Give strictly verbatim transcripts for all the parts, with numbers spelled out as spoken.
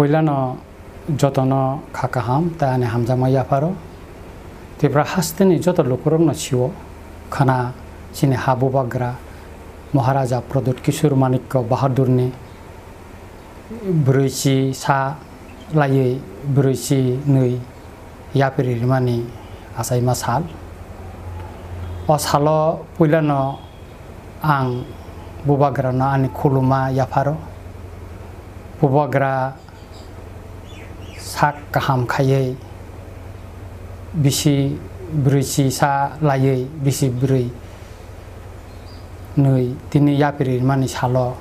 Puilano jotono kha kaham tei ani hamjakma yapharo. Tripura hasteni joto lukurokno sio khna chini ha bubagra Maharaja Pradyut Kishore Manikya Bahadurni brwichi sa laiwi brwichi nwi yapri rimani achaima sal. O salo puilano ang bubagrano ani khuluma yapharo. Bubagra sak kaham khaiwi bisi brwichi sa laiwi bisi brwi nwi tini yapri rimani salo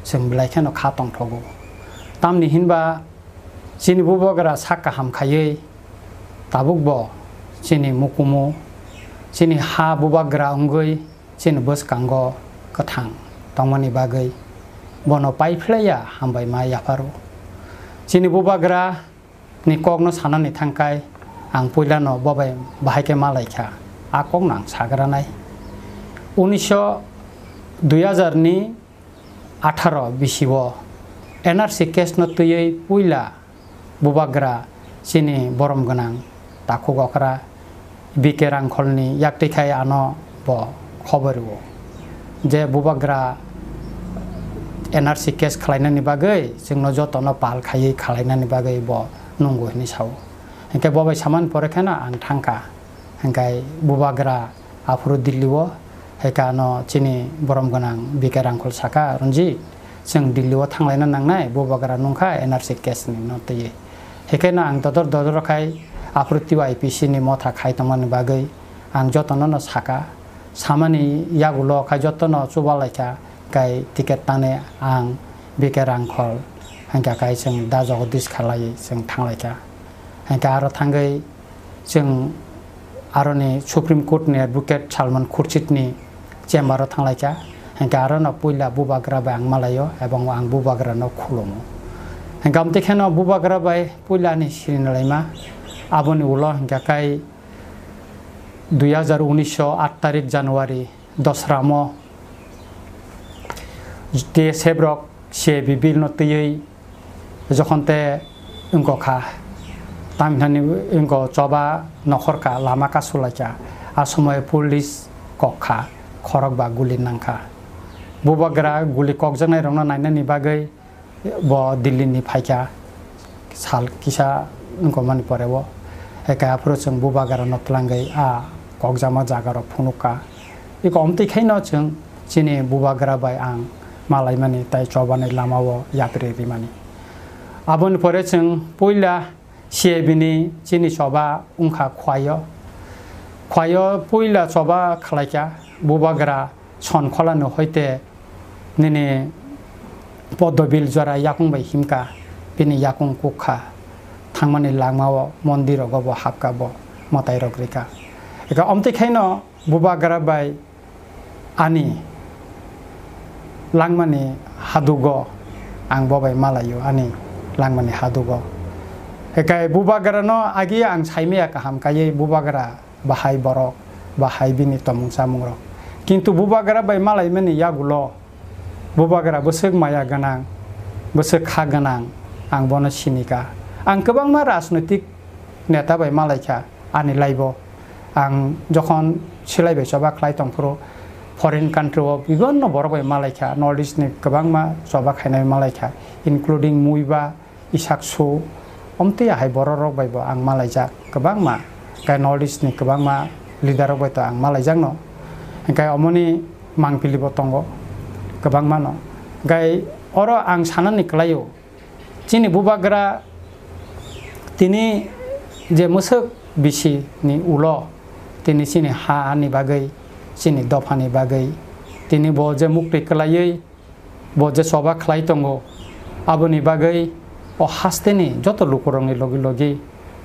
chwng belai kheno kha tongthogo. Tamni hinba chini bubagra sak kaham khaiwi tabukbo chini mukumu, chini ha bubagra wngwi chini bwskango kwthang tongmani bagwi bono paiphlaiya hambai ma yapharo. Chini bubagra ni kokno sanani thangkai ang puilano bobai bahai khe malaikha, a kokno ang sagranai. Unisho dui hajar ni atharo bisio N R C case no twiwi puila bubagra chini borom gwnang takhuk okra B K Rangkholni yaktwi khai ano bo khobor rwo je bubagra N R C case khlainani bagwi chwngno jotono pal khaiwi khlainani bagwi bo nungo hinwi sao. Hinkhe bo bai samani pore kheno ang thangkha. Hinkhe bubagra aphuru Delhi o, hinkhe ano chini borom gwnang B K Rangkhol saka, "Ranjit, chwng Delhi o thanglaina nangnai, bubagra nungkha N R C case ni no twiwi." Hinkhe no ang dodor dodor khai aphuru T Y P C ni motha khai tongmani bagwi ang jotono no saka, samani yagulo khai jotono chubalaikha, kai ticket tangni ang B K Rangkhol, hinkhe kai chwng da Jagadish khalai chwng thanglaikha. Hinkhe aro thangwi chwng aroni Supreme Court ni advocate Salman Khurshid ni chamber o thanglaikha. Hinkhe arono puila bubagra bai ang malaio ebong ang bubagra no khulumo. Hinkhe amtwi kheno bubagra bai puila ani sirinalaima aboni ulo hinkhe kai dui hajar unisho aat tarik January dosramo T S F rok C A B bill no twiwi jokhon te wngkha, tamhinani wngkha choba nokhorkha lama kasulaikha, a somoy police kokkha, khorokba guli nangkha. Bubagra guli kokjaknai rokno nainani bagwi bo Delhi ni phaikha sal kisa wngkha mani pore o. Eka aphuru chwng bubagra no twlangwi a kokjakma jaga rok phunukha. Eko omtwi khaino chwng chini bubagra bai ang malaimani tai chobani lama o yapri rimani. Aboni pore chwng puila C A B ni chini choba wngkha Khwaio. Khwaio puila choba khlaikha bubagra Sonkholano hoite nini Podobil jora yakung bai himkha, bini yakung kukha, thangmani langmao mondirogo bo hapkha, bo mwtairok rikha. Eka omtwi khaino bubagra bai ani langmani hadugo ang bo bai malaio, ani langmani hadugo. Ekai bubagrano agi ang saimaya kaham kaiwi bubagra bahai borok, bahai bini tomung chamungrok. Kintu bubagra bai malaimani yagulo bubagra bwswk maya gwnang, bwswk kha gwnang, ang bono sinikha. Ang kwbangma rajnoitik neta bai malaikha ani laibo. Ang jokhon silai bai choba khlai tongphuru foreign country o bibonno borok bai malaikha, North East ni kwbangma choba khainai malaikha, including Muiba, Isaksu, omtwi ahai bororok bai bo ang malaijak kwbangma, hwnkhe North East ni kwbangma leader rok bai to ang malaijakno, hwnkhe omoni mangpili bo tongo kwbangma no. Hwnkhe oro ang sanani kwlaio, chini bubagra tini je mwswk bisi ni ulo tini chini ha ni bagwi, chini dopha ni bagwi tini bo je mukti kwlaiwi, bo je choba khlai tongo, aboni bagwi o hasteni joto lukurokni logi logi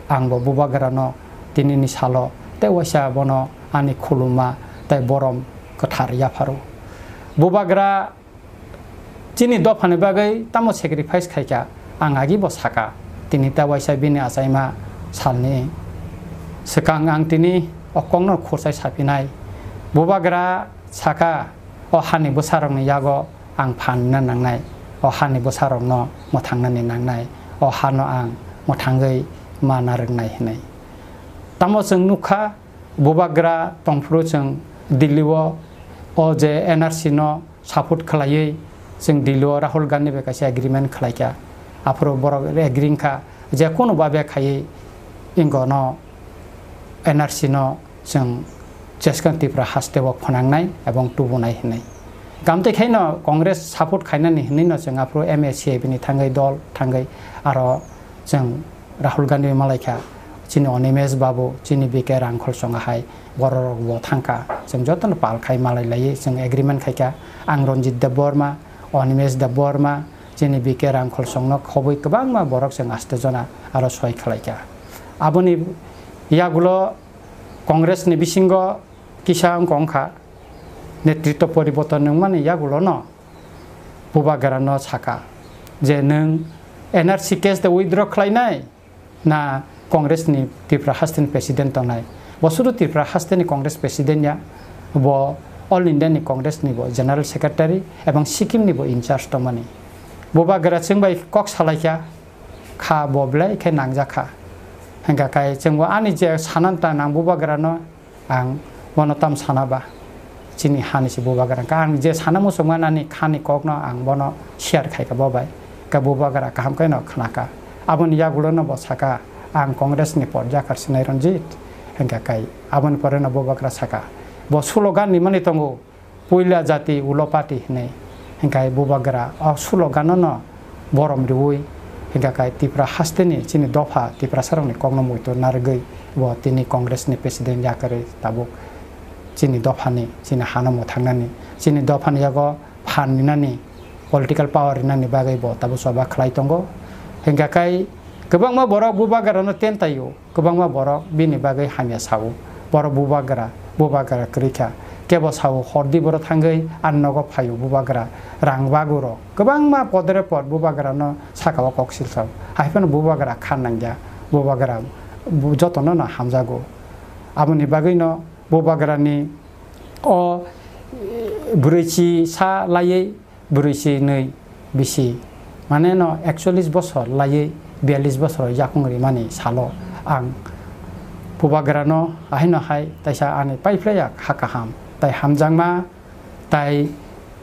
ang bo bubagrano tinini salo tei waisa bono ani khuluma tei borom kwthar yapharo. Bubagra chini dophani bagwi tamo sacrifice khaikha, ang agi bo saka, tini ta waisa bini achaima salni swkang ang tini o kokno khursai saphinai. Bubagra saka, o hani bwsarokni yago ang phanna nangnai, o hani bwsarokno mwthangnani nangnai, o hano ang mwthangwi ma narwknai hinwi. Tamo chwng nukha, bubagra tongphuru chwng Delhi o, o je N R C no support khlaiwi chwng Delhi o Rahul Gandhi bai kaisa agreement khlaikha. Aphuru borok agree wngkha je kunu babe khaiwi ingo no N R C no chwng jeskang Tripura haste o phwnangnai ebong tubunai hinwi. Gamtwi khaino Congress support khainani hinwi no chwng aphuru M A C A bini thangwi dol thangwi aro chwng Rahul Gandhi malaikha, chini Animesh Babu, chini B K Rangkhol songa hai bororok bo thangkha. Chwng jotono pal khai malai laiwi chwng agreement khaikha. Ang Ranjit Debbarma, Animesh Debbarma, chini B K Rangkhol songno khobwi kwbangma borok chwng aste jona aro soi khlaikha. Aboni yagulo Congress ni bisingo kisa wngkha, netritwa poriborton wngmani yagulono bubagra no saka je nwng N R C case de withdraw khlainai na Congress ni Tripura haste ni president tongnai. Bo sudu Tripura haste ni Congress president ya, bo All India ni Congress ni bo general secretary ebong Sikkim ni bo in charge tongmani. Bubagra chwng bai kok salaikha, kha bo belai khe nangjakha. Hingkha kai chwngbo ani je sanan ta nang bubagra no ang bono tam sana ba, chini hani se bubagra. Ka ang je sana muchungma nani khani kokno ang bono share khaika bo bai. Ka bubagra kaham khe no khnaka. Aboni yagulo no bo saka, "Ang Congress ni porjakar sinai Ranjit." Hingkha kai aboni pore no bubagra saka, bo slogan ni mani tongo, "Puila jati ulo party," hinwi. Hingkha bubagra o slogan no borom riwi, hingkha kai Tripura haste ni chini dopha Tiprasa rok ni kokno muitu narwgwi bo tini Congress ni president yakarwi tabuk chini dopha ni, chini hano mwthangnani, chini dopha ni yago phan rinani, political power rinani bagwi bo tabuk choba khlai tongo. Hingkha kai kwbangma borok bubagra no ten taio. Kwbangma borok bini bagwi hamya sao. Borok bubagra, bubagra kwrwi kha. Kebo sao, "Hordi borok thangwi ani nogo phaio bubagra, rang bago rok." Kwbangma podre pod bubagra no saka o kok silsao. Hai phano bubagra kha nangya, bubagra bu-, jotono no hamjago. Aboni bagwi no bubagra ni o, e, bwrwi chi sa laiwi bwrwi si nwi bisi, mane no ekchollis bosor laiwi biyallis bosor yakung rimani salo ang bubagra no ahino hai taisa ani paiphlaiya kha kaham tai hamjakma tai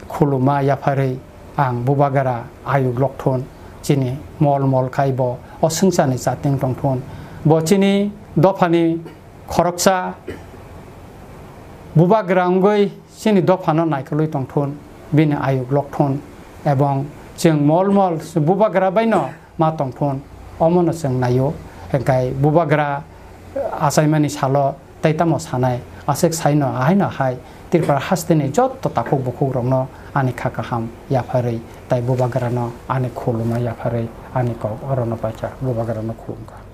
khuluma yapharwi ang bubagra ayuk lokthun chini mol mol khai bo o swngcharni chating tongthun bo chini dophani khoroksa bubagra wngwi chini dophano naikolwi tongthun, bini ayuk lokthun, ebong chwng mol mol bubagra baino ma tongthun, omono chwng naio. Hingkhe bubagra achaimani salo tei tamo sanai, aswk saino ahaino hai Tripura hasteni jotto takhuk bukhuk rokno ani kha kaham yapharwi tei bubagrano ani khuluma yapharwi ani kok orono paikha, bubagrano khulumkha.